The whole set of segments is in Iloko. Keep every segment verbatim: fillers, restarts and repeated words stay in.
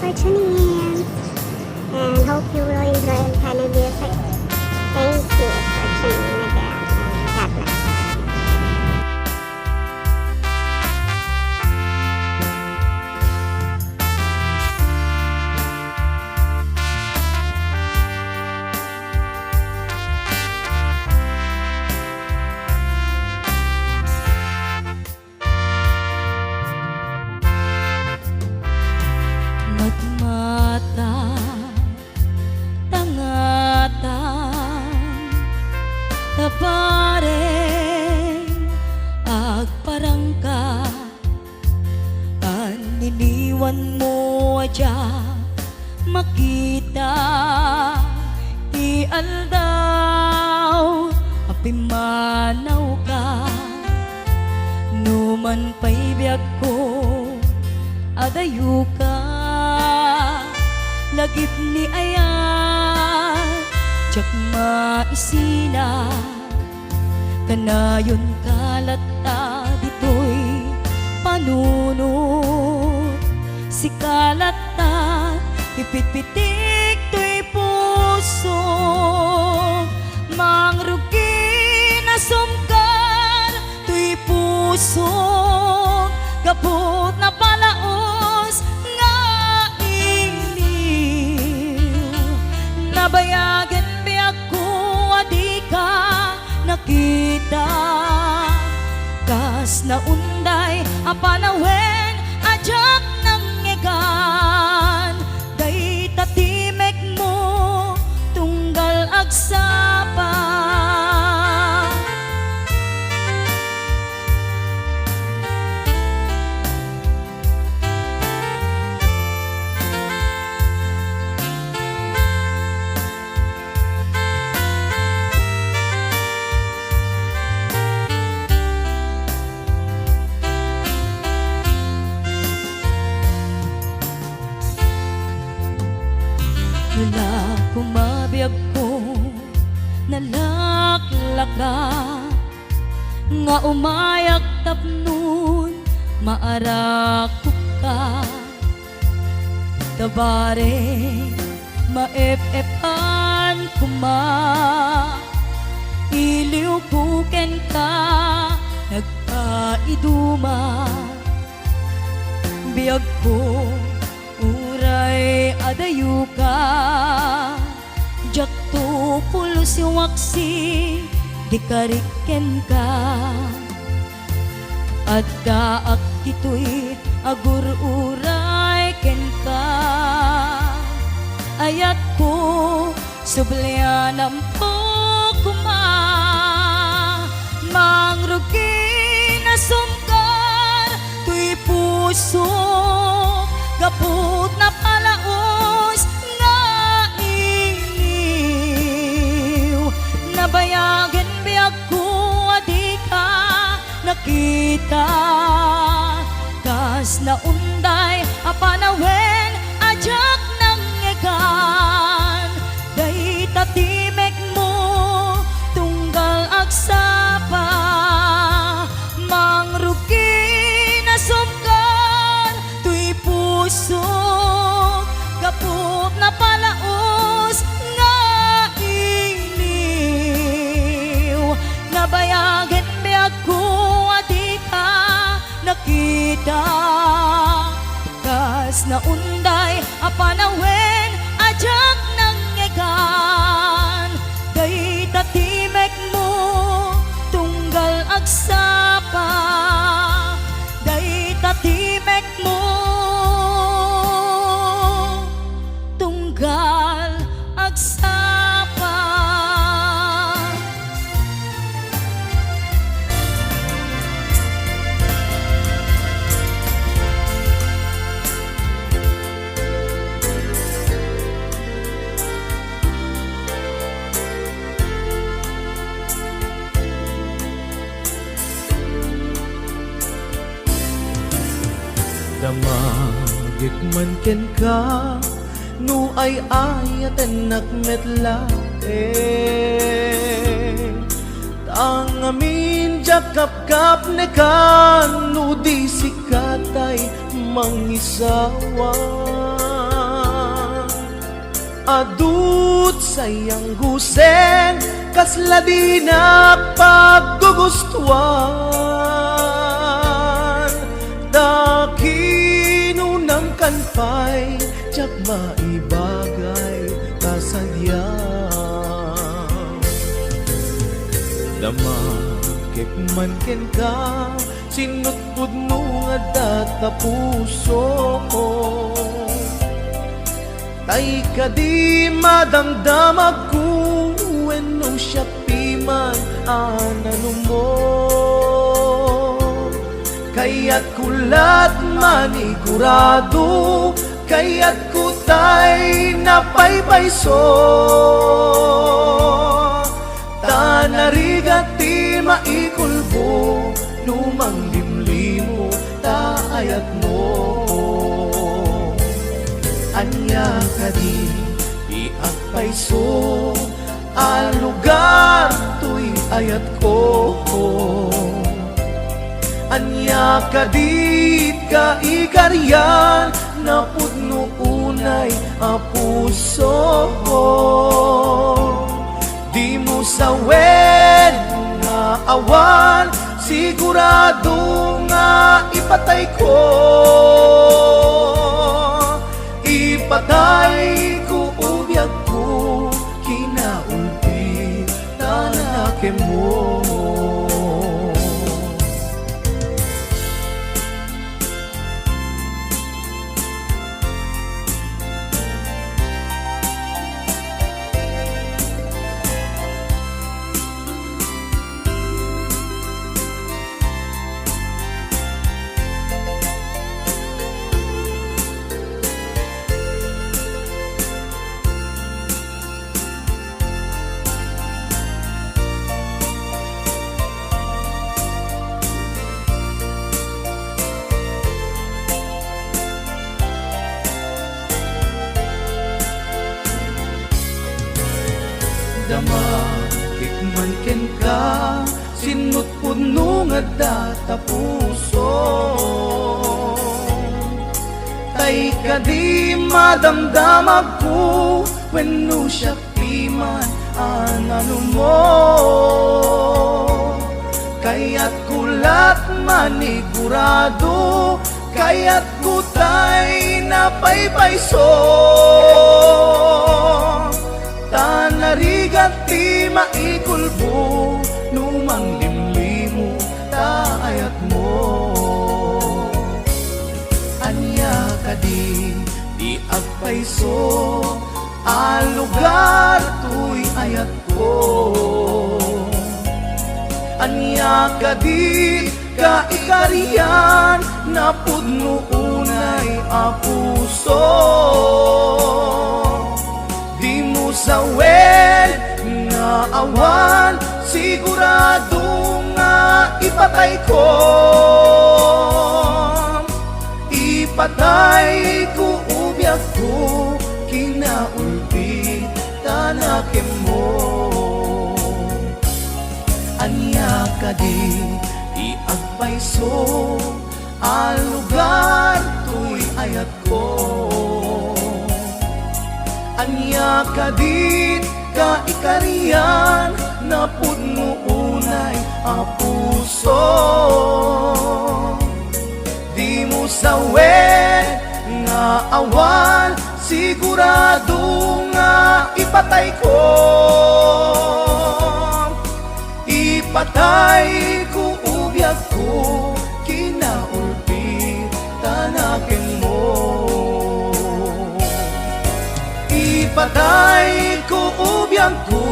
for tuning in, and hope you will enjoy Ilocano music. Thank you for tuning in again, and God bless. Matmata, tangatang, tapareng, agparangka, anniniwanmo a diak makita ti aldaw a pimmanawka. Numan pay biagko, adayoka, lagip ni ayat, diak maisina. Kanayonka latta ditoy panunot, sika latta ipitpitik toy pusok, mangrugi, nasumgar toy pusok, gapu ta napalaos nga iniw. Nabayagen biagko a dika nakita, kas naunday a panawen a diak nangngegan. Dayta timekmo, tunggal agsapa. Nalako mabiagko, nalaklaka, nga umayak tapnon maarakopka. Tabareng, maep-epan koma, iliwko kenka nagpaiduma. Biagko, uray adayoka, diakto pulos waksi, di karik kenka. Addaak ditoy agur-uray kenka. Ayatko, sublianamko koma. Mangrugi, nasumgar toy pusok, gapu ta napalaos nga iniw. Nabayagen biagko a dika nakita, kas naunday a panawen a diak nangngegan. Dayta timekmo, tunggal agsapa, mangrugi, nasumgar toy pusok, gapu ta napalaos nga iniw. Nabayagen biagko a dika nakita, kas naunday a panawen a diak nangngegan. Dayta timekmo, tunggal agsapa, dayta timekmo, tunggal agsapa. Damagek man kenka, no ay-ayatennak met laeng. Ta ngamin diak kapkapnekan, no di sika tay mangisawa. Adut sayang gusen, kasla dinak paggugustuan. Ta kinunam kan pay, diak maibagay ta sadiak. Damakek man kenka, sinutpudno nga adda ta puso. Tay kadi madamdamagko wenno siak piman a nanumo. Kayatko lat manigurado, kayatko tay napaypayso. Ta narigat ti maikulbo no manglimlimo ta ayatmo. Ania kadi ti agpayso a lugar toy ayatko? Ania kadi kaikarian napudno unay a puso? Dimo sawen nga awan sigurado nga ipatayko. Ipatayko o biagko, kinaulpi ta nakemmo. Damakek man kenka, sinutpudno nga adda ta puso. Tay kadi madamdamagko wenno siak piman a nanumo. Kayatko lat manigurado, kayatko tay napaypayso. Ta narigat ti maikulbo no manglimlimo ta ayatmo. Ania kadi ti agpayso a lugar toy ayatko? Ania kadi kaikarian napudno unay a puso? Dimo sawen nga awan sigurado nga ipatayko. Ipatayko o biagko, kinaulpi ta nakemmo. Ania kadi ti agpayso a lugar toy ayatko? Ania kadi kaikarian napudno unay a puso? Dimo sawen nga awan sigurado nga ipatayko. Ipatayko o biagko, kinaulpi ta nakemmo. Ipatayko o biagko,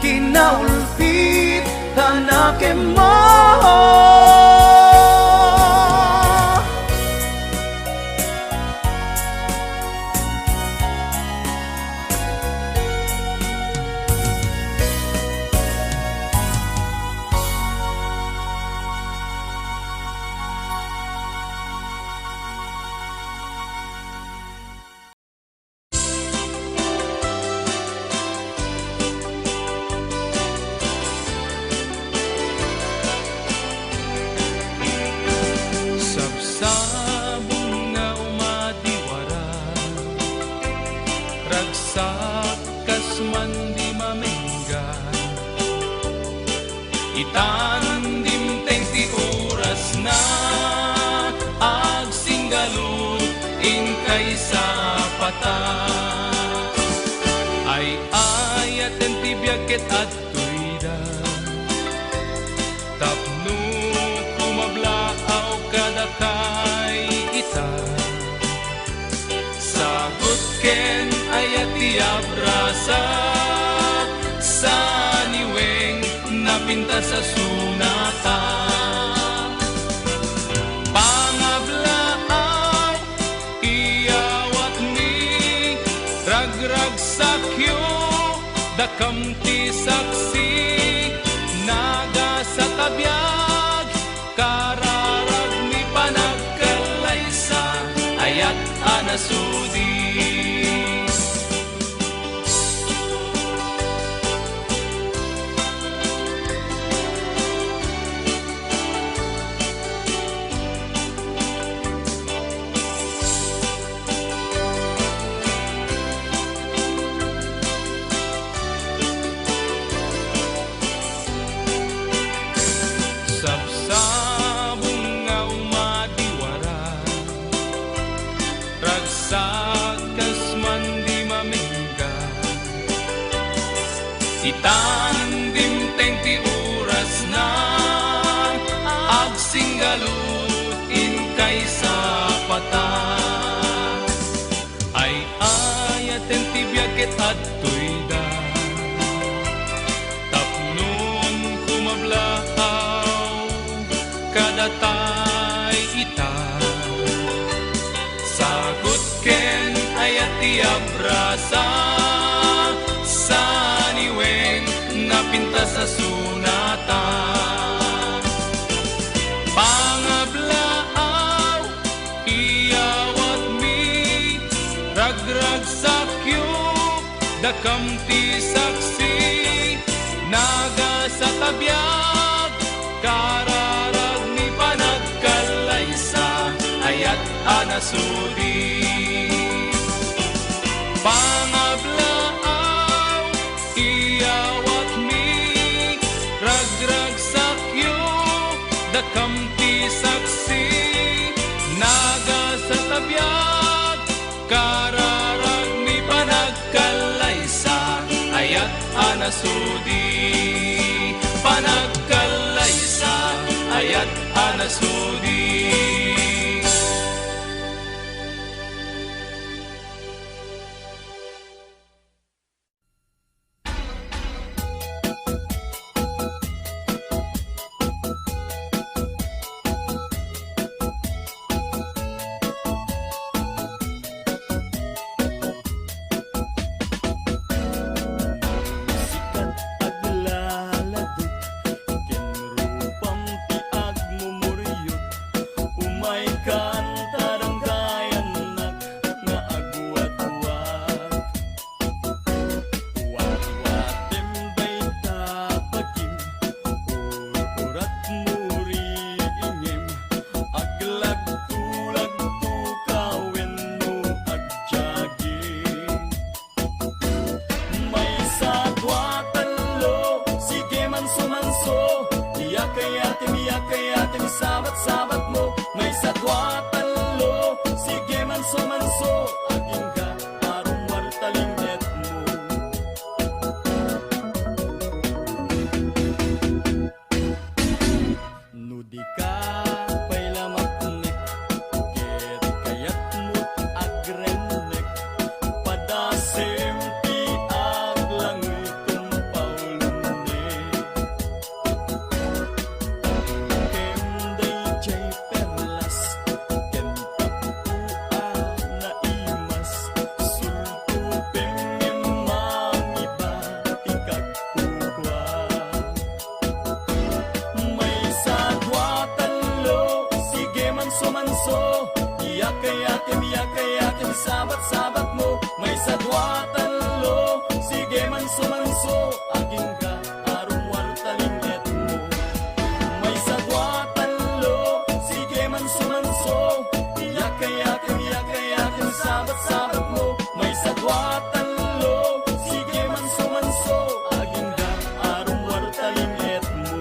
kinaulpi ta nakemmo. Itan dimteng ti orasna, agsinggalut inkay sapata. Ay-ayaten ti biag ket adtoyda, tapno kumablaaw kadakay ita. Sagut ken ayat ti abrasa, saniweng napintas a sunata. Pangablaaw, iyawatmi, ragragsakyo, dakam ti saksi, nagasat a biag, kararagmi panagkallaysa, ayat a nasudi. Sabsabong nga umadiwara, ragsak kas mandi mamingga. Itan dimteng ti orasna, agsinggalut inkay sapata. Ay-ayaten ti biag ket adtoyda, tapnon kumablaaw kadakay ita. Sagut ken ayat ti abrasa, saniweng napintas a sunata. Pangablaaw, iyawatmi, ragragsakyo, dakam ti saksi, nagasat a biag, kararagmi panagkallaysa, ayat a nasudi. Pangablaaw, iyawatmi, ragragsakyo, dakam ti saksi, nagasat a biag, kararagmi panagkallaysa, ayat a nasudi. Panagkallaysa, ayat a nasudi. Sikat aglaladut ken rupam ti agmumuriot. Umaykan ta dangkayannak nga agwatwat. Watwatem dayta bagim, ur-urat muri ingem, aglagto-lagto ka wenno agjaging. Maysa, dua, tallo, sige manso-manso, iyakayatem, iyakayatem, sabat-sabatmo. Maysa, dua, tallo, sige manso-manso, agingga a rummuar ta lin-etmo. No dika pay la mapnek, ket kayatmot agrennek, padasem ti aglangay ken paulonnek. Ken daydiay perlas ken tappo a naimas, sultupem ngem mangiba ti kagkukua. Maysa, dua, tallo, sige manso-manso, iyakayatem, iyakayatem, sabat-sabatmo. Maysa, dua, tallo, sige manso-manso, agingga a rummuar ta lin-etmo. Maysa, dua, tallo, sige manso-manso, iyakayakem, iyakayakem, sabat-sabatmo. Maysa, dua, tallo, sige manso-manso, agingga a rummuar ta lin-etmo.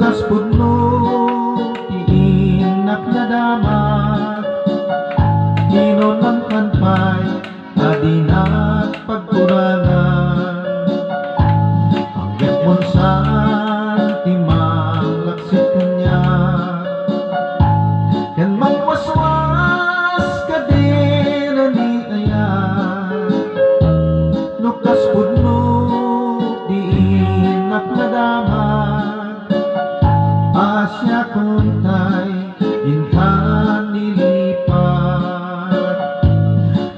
Kas pudno ti innak nadama, kinunam kan pay a dinak pagkurangan. Panggepmon saan ti manglaksid kaniak, ken mangwaswas kadin a ni ayat. No kas pudno ti innak nadama, a siakon tay intan nilipat.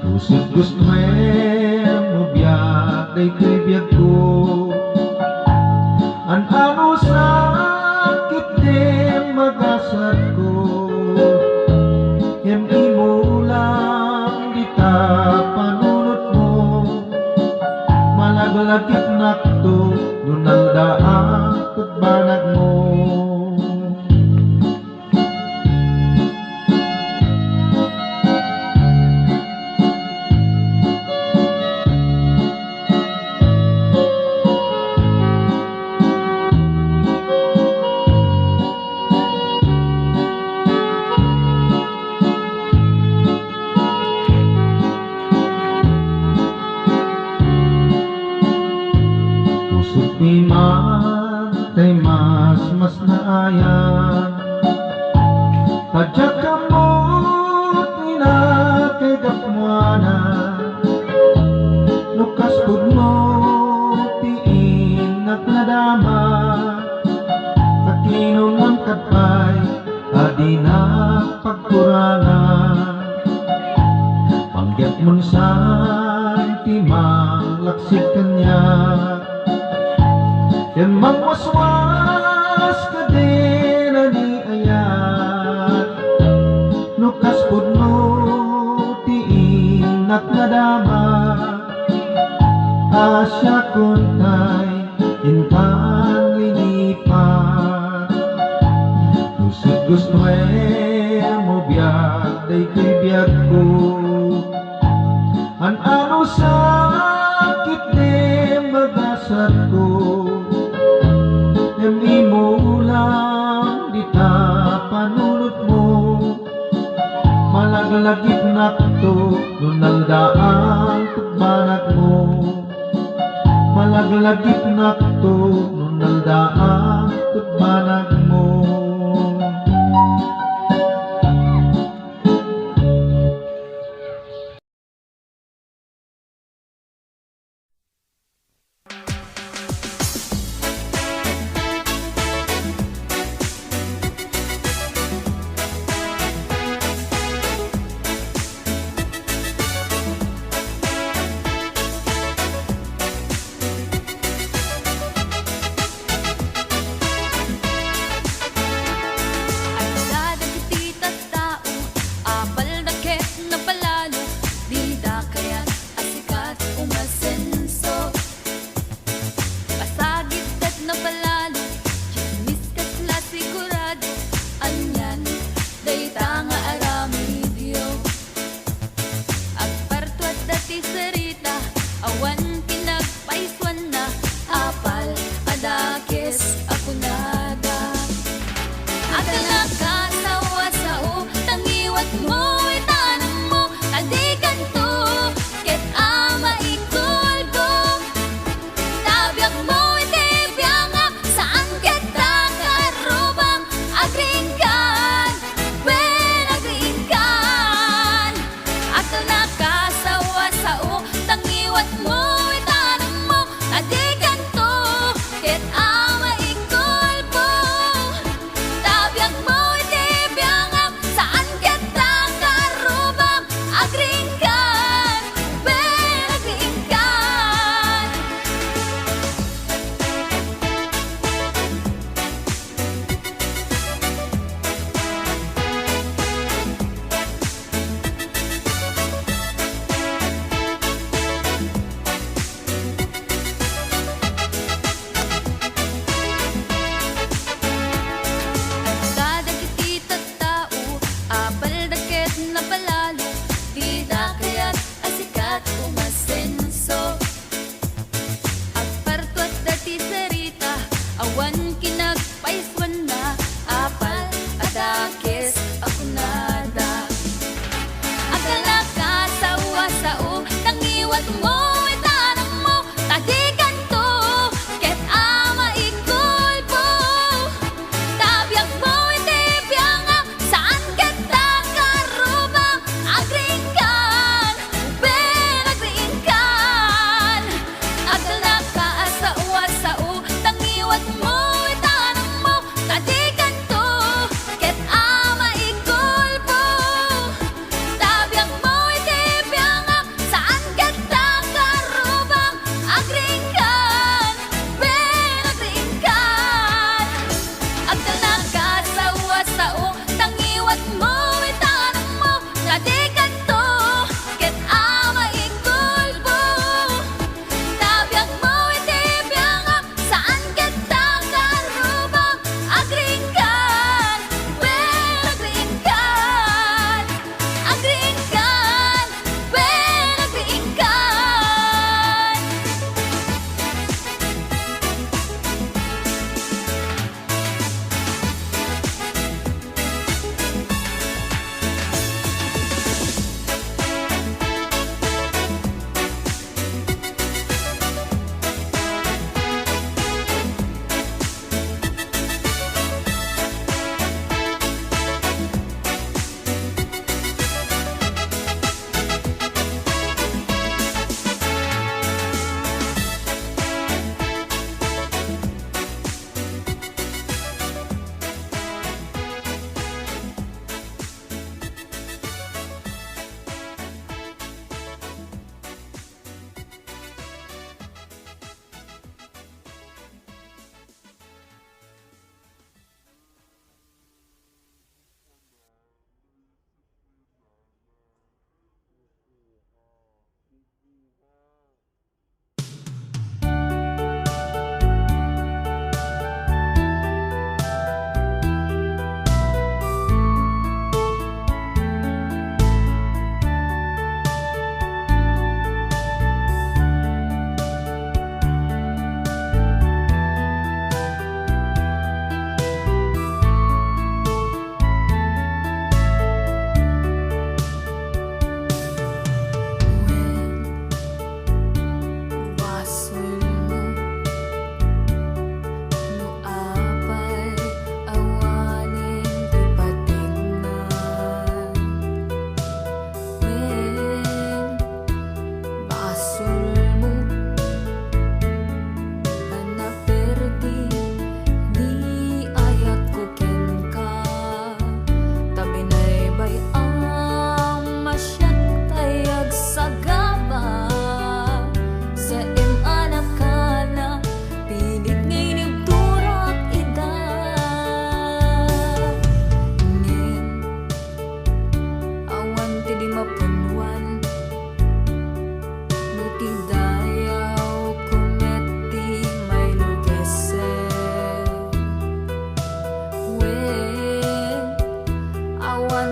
Kusog gustoem mo biag daytoy biagko. An-ano sakit ti magasatko, ngem imo lang dita panunotmo. Malaglagipnakto no naldaak ket banagmo. Pusot mi man tay masmasnaayan. Ta diak ammo ti nakaigapuana. No kas pudno ti innak nadama, ta kinunam ket pay a dinak pagkurangan. Panggepmon saan ti manglaksid kaniak, ken mangwaswas kadin a ni ayat. No kas pudno ti innak nadama, a siakon tay intan linipat. Pusot gustoem mo biag daytoy biagko. An-ano sakit ti magasatko, ngem imo lang dita panunotmo. Malaglagipnakto no naldaak ket banagmo. Malaglagipnakto no naldaak ket banagmo. Adda dagiti tattao a palda ket napalalo, dida kayat a sikat umasenso. Pasagid ket napalalo, chismis ket la sigurado, anian dayta nga aramidyo. Agpartuadda ti sarita, awan pinagpaisuanna, apal a dakes a kunada. Agka nakasao a sao, tangiwatmo iti anammo, ta dikanto ket a maigulgo. Ta biagmo iti biangak, saan ket ta kaarrubang, agriingkan, wen agriingkan. Agka nakasao a sao, tangiwatmo iti anammo, ta dikanto ket a maigulgo. Ta biagmo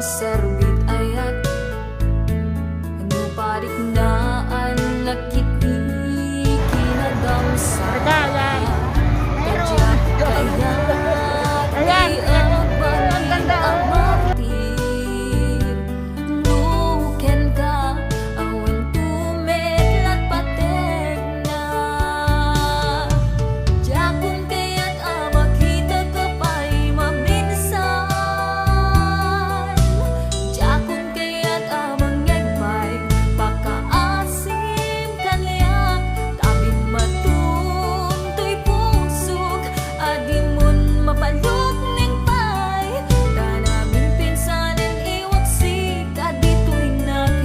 Serbit ayat, no pariknaan, nagkitni kinadamsa. Kadiak kayat ti abalin a martir, no kenka awan tumet lat pategna. Diakon kayat a makitaka pay maminsan. Diakon kayat a mangngeg pay pakaasim kaniak. Tabin matuntoy pusok a dimon mapalukneng pay. Ta namin pinsanen iwaksik a ditoy nakem.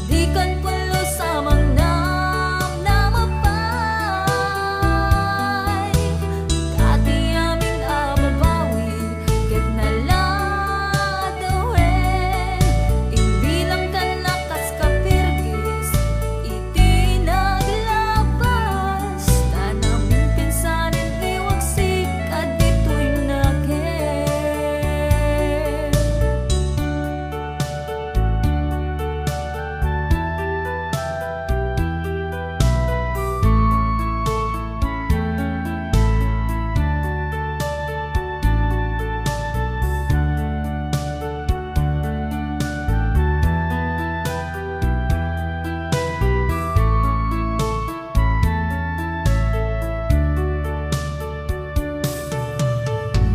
Dikan pulos a mangnamnama pay. Ta ti amin a babawi ket naladawen. Imbilang kannak kas kapirgis iti naglabas. Ta namin pinsanen iwaksik a ditoy nakem.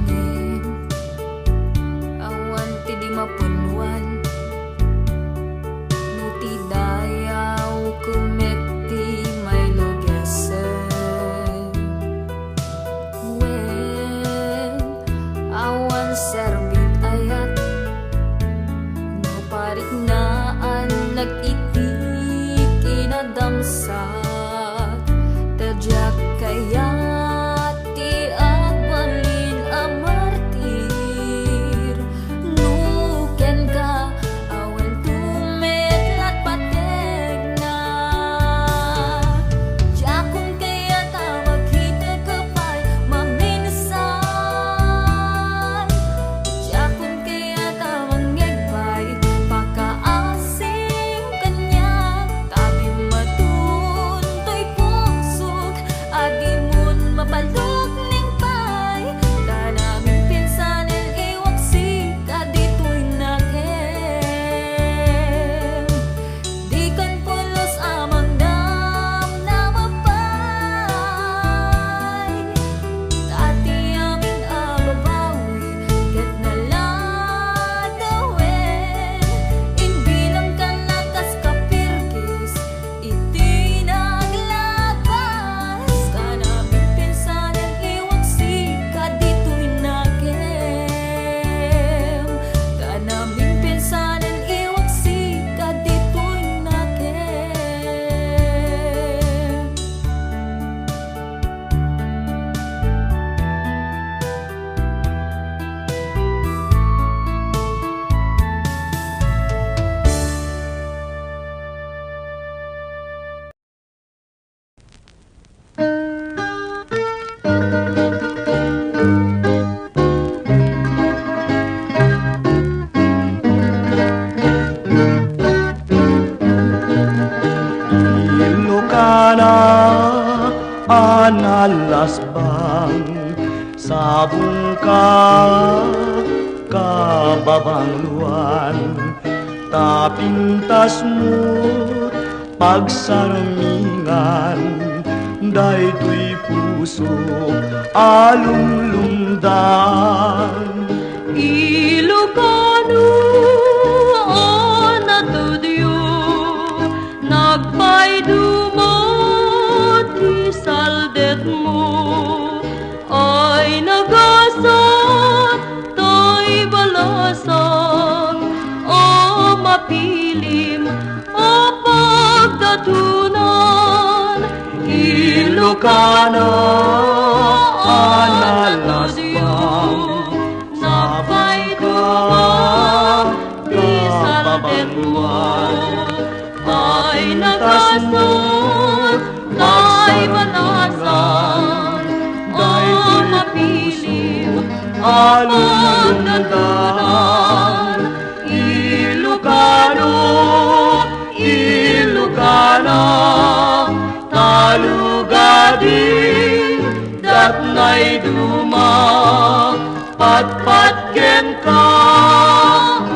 Ngem awan ti di mapunnuan no ti dayaw ket met ti mailugesen. Wen, awan serbit ayat no pariknaan, nagitni kinadamsa. Ta diak kayat ti agbalin a martir, no kenka awan tumet lat pategna. Diakon kayat a makitaka pay maminsan. Diakon kayat a mangngeg pay pakaasim kaniak. Tabin matuntoy pusok a dimon mapalukneng pay. Ta namin pinsanen iwaksik a ditoy nakem. Dikan pulos a mangnamnama pay. Ta ti amin a babawi ket naladawen. Imbilang kannak kas kapirgis iti naglabas. Ta namin pinsanen iwaksik a ditoy nakem. Ta namin pinsanen iwaksik a ditoy nakem. Ilokana a nalasbang, sabongka kababangloan, ta pintasmo pagsarmingan daytoy pusok a lunglungdan. Ilokano a natudyo, nagpaiduma ti saldetmo. Ay nagasat tay balasang a mapilim a pagdatonan. Ilokana a nalasbang, napay ka ti salbenwan. Ay nagasat tay balasang a mapilim Alundan, Ilocano, Ilocana, talugadi, datnay duma, patpat kenka,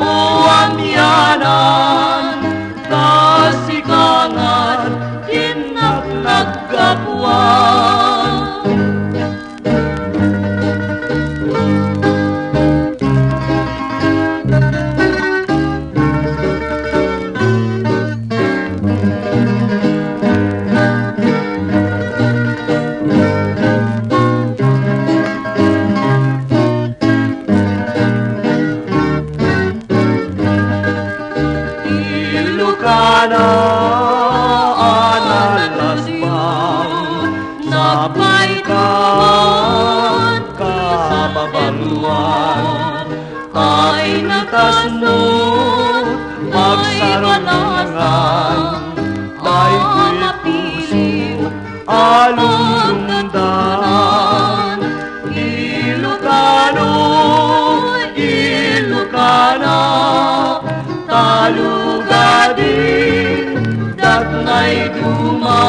o amianan, ta sika ngarud, innak naggapuan. Ilocana a nalasbang, napaykan kababanuan, ay natasnot, agsarangan, ay puso, alundan, Ilocano, Ilocana, talugadi, datnay duma,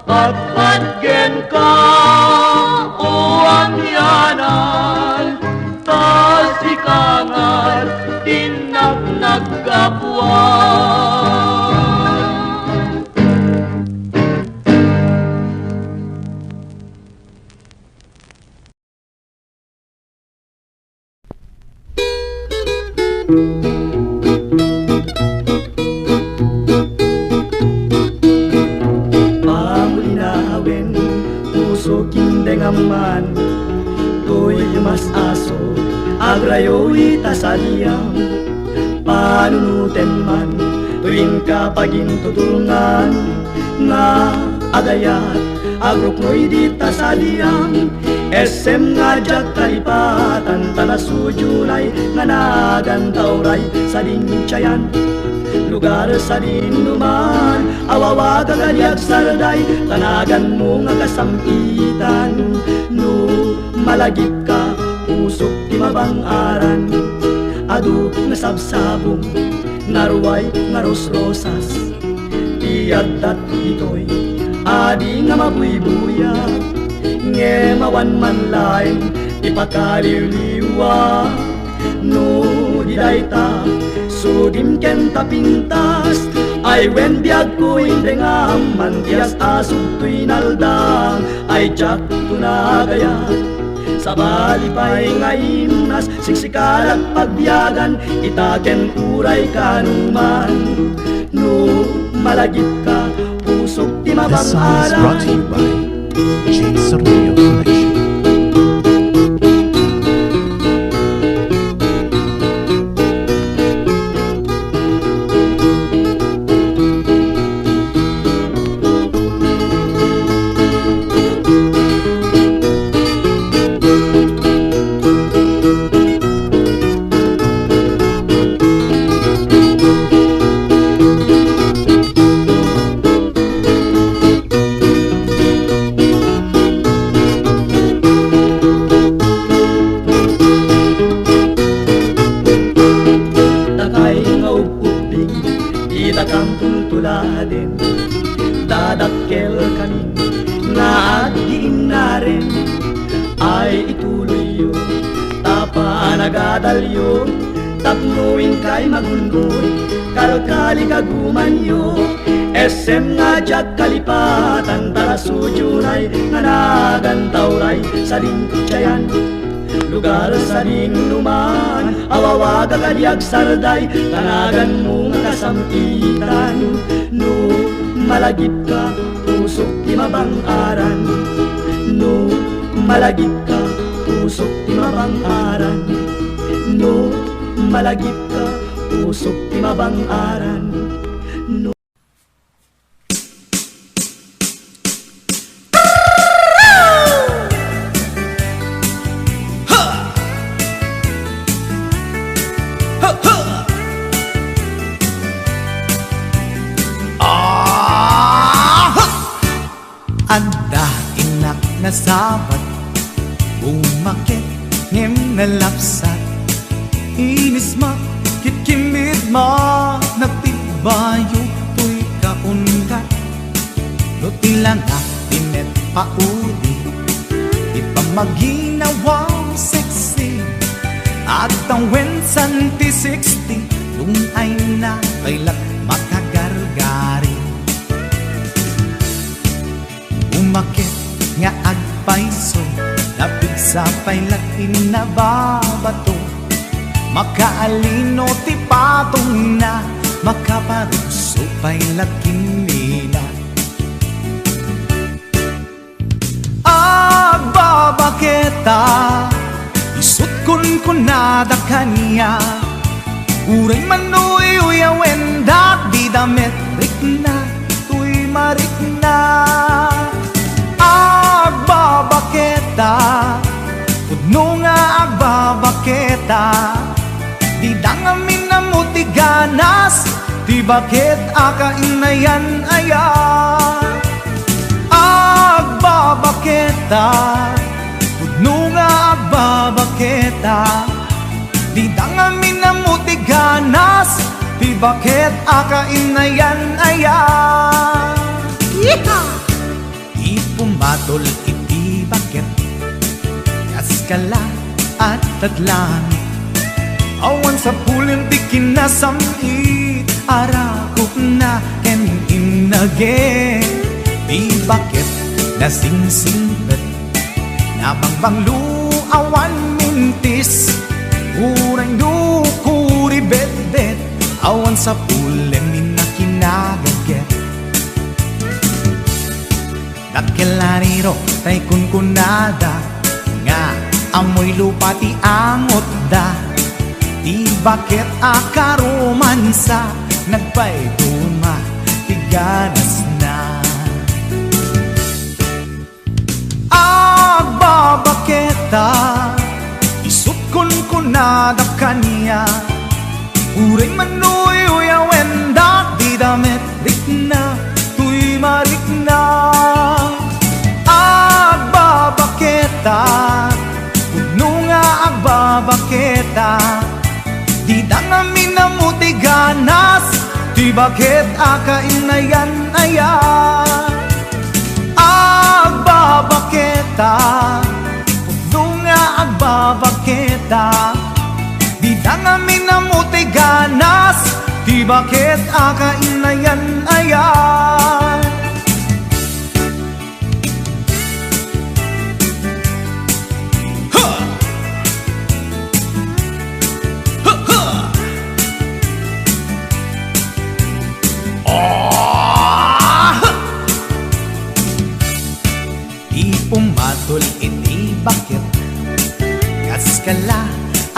patpat kenka, o amianan, ta sika ngarud, innak naggapuan. Pamulinawen, puso ken dengamman, toy mas-aso, agrayo ita sadiam. Panunotem man, toy inka pagintutulngan, nga agayat, agruknoy dita sadiam. Essem nga diak kalipatan, ta nasudionay nga nagan ta uray sadin tiayan. Lugar sadin numan, awawagak a di agsarday, ta naganmo nga kasam-itan. No malagipka, pusok ti mabang-aran, adu nga sabsabong, naruay nga rosrosas. Ti addat ditoy, adi nga mabuybuya, ngem awan man laeng ti pakaliwliwa. No di dayta, sudim ken ta pintas, ay wen biagko indengam, man ti as-asog toy nalda, ay diak to nagayat. Sabali pay nga imnas, siksikadak pagbiagan, ita ken uray kanuman. No malagipka, pusok ti mabang-aran. This song is brought to you by J Sornillo Collection. Dakay nga ub-ubbing, ita kam tultuladen, dadakkel kami nga aggiinnaren. Ay ituloyyo ta panagadalyo tapno inkay magun-oy, kalkali kagumanyo. Essem nga diak kalipatan, ta nasudionay nga nagan ta uray sadin tiayan. Lugar sadin numan, awawagak a di agsarday, ta naganmo nga kasam-itan. No malagipka, pusok ti mabang-aran. No malagipka, pusok ti mabang-aran. No malagipka, pusok ti mabang-aran. No Anda innak nasabat, bumakit Em nalapsat, inismak, kitkimmitmak, nagtibbayo toy kaundat. No ti langak ti met paudi, ti pammaginawa sexy, agtawen santi sixty, dungay na pay la't makagargari. Umaket nga agpayso, napigsa pay la't innababato. Makaalino ti patongna, makaparugso pay la't kimmina. Agbabaketa, isut' kunkunada kaniak. Uray man uyawenda, dida met rikna toy marikna. Agbabaketa, pudno nga agbabaketa, dida ngamin ammo ti ganas, ti baket a kainayan aya. Agbabaketa, pudno nga agbabaketa, dida ngamin ammo ti ganas, ti baket a kainayan aya. Yeehaw! Ti pumatol iti baket, kas kala at tadlangit. Awan sapulen ti kinasam-it, arakupna ken innage. Ti baket nasingsingpet, nabangbanglo awan mintis. Uray no kuribetbet, awan sapulen ni nakinagaget. Dakkel a riro tay kunkunada nga ammoy lupa ti angotda. Ti baket a karomansa, nagpayduma ti ganasna. Agbabaketa, isut' kunkunada kaniak. Uray man uyawenda, dida met rikna toy marikna. Agbabaketa, pudno nga agbabaketa, dida ngamin ammo ti ganas, ti baket a kainayan aya. Agbabaketa, pudno nga agbabaketa, dida ngamin ammo ti ganas, ti baket a kainayan aya. Ha! Ha, ha! Ah! Ti pumatol iti baket, kas kala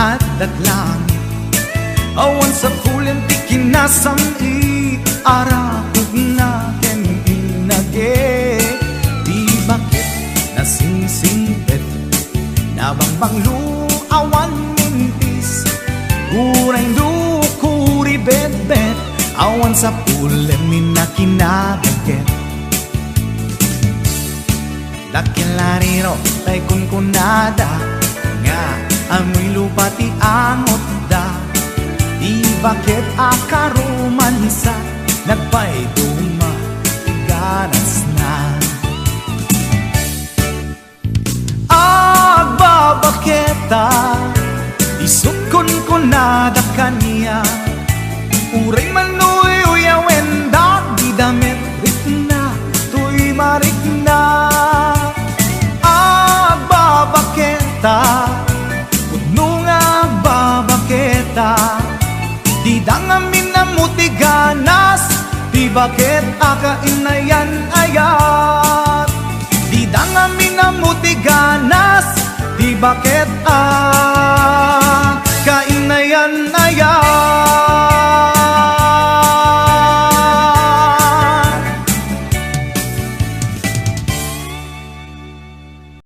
at tadlangit. Awan sapulen ti kinasam-it, arakupna ken innage. Ti baket nasingsingpet, nabangbanglo awan mintis. Uray no kuribetbet, awan sapulen ni nakinagaget. Dakkel a riro tay kunkunada nga ammoy lupa ti angotda. Ti baket a karomansa, nagpayduma ti ganasna. Agbabaketa, isut' kunkunada kaniak. Uray man uyawenda, dida met rikna toy marikna. Agbabaketa, pudno nga agbabaketa, dida ngamin ammo ti ganas, ti baket a kainayan ayat. Dida ngamin ammo ti ganas, ti baket a